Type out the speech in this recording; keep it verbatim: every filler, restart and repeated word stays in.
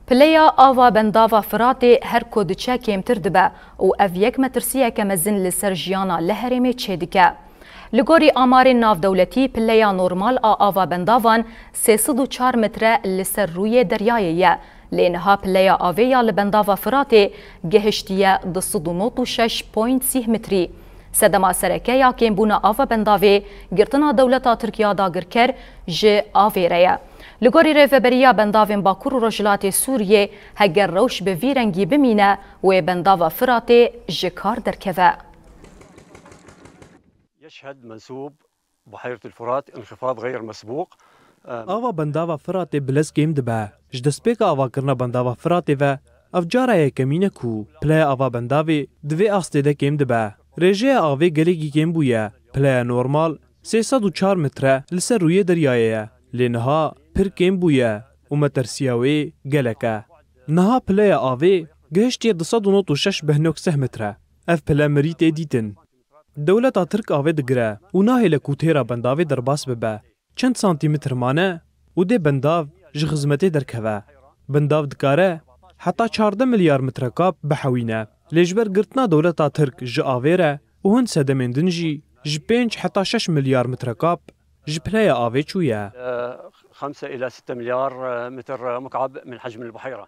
Pileya ava bendava Firatê her ku diçe kêmtir dibe û ev yek metirsiyeke mezin li ser jiyana li herêmê çêdike. Li gorî amarên navdewletî, pileya normal a ava bendavan sê sed û çar metre li ser rûyê deryayê ye, lê niha pileya avê ya li bendava Firatê gihiştiye du sed û nod û şeş point sîh metrî. Sedema sereke ya kêmbûna ava bendavê, girtina dewleta Tirk ya dagirker ji avê re ye. Li gorî Rêveberiya Bendavên Bakur û Rojhilatê Sûriyê, heger rewş bi vî rengî bimîne, wê bendava Firatê ji kar derkeve. يشهد منسوب بحيرة الفرات انخفاض غير مسبوق. Ava bendava Firatê bi lez kêm dibe. Ji destpêka avakirina bendava Firatê ve, ev cara yekemîn e ku pileya ava bendavê di vê astê de kêm dibe. Rêjeya avê gelekî kêm bûye. Pileya normal sê sed û çar metre li ser rûyê deryayê ye. Lê niha pir kêm bûye û metirsiya wê gelek e. Niha pileya avê gihiştiye du sed û nod û şeş behnok seh metre. Ev pile mirî tê dîtin. Dewleta Tirk avê digire û nahêle ku têra bendavê derbas bibe. Çend santîmetr mane û dê bendav ji xizmetê derkeve. Bendav dikare heta çardeh milyar metrekab bihewîne. Lê ji ber girtina dewleta Tirk ji avê re û hin sedemên din jî ji pênc heta şeş milyar metrekab ji pileya avê çûye. خمسة إلى ستة مليار متر مكعب من حجم البحيرة.